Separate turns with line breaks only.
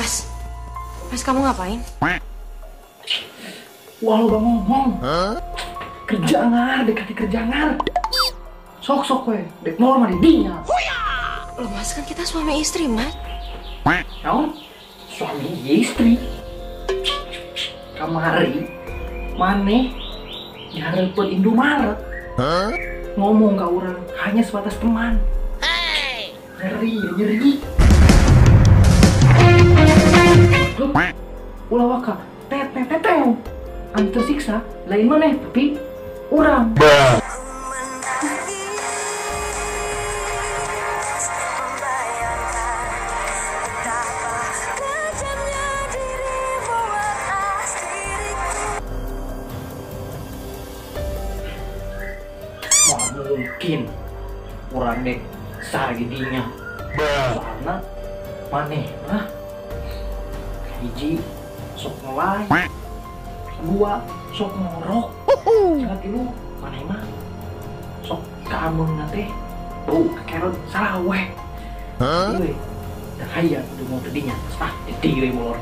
Mas, Mas kamu ngapain?
Wah lo bang ngomong. Kerja ngar, dekati kerja ngar. Sok-sok we, dek molor mah didinya.
Loh Mas, kan kita suami istri, Mas.
Naon? Suami istri. Kamari maneh dihareupeun Indomaret. Ngomong ke orang hanya sebatas teman. Nyeri, nyeri. Ulah waka, tet tet tet. Anu tersiksa lain maneh tapi urang. Wah, mungkin urang dek sargidinya. Soalna maneh mah hiji sok ngelay, dua sok ngorok, tilu maneh mah sok kaameungna teh bau kekerot saraweh. Ieu dah hayang udah mau tadinya, ah di dieu molor.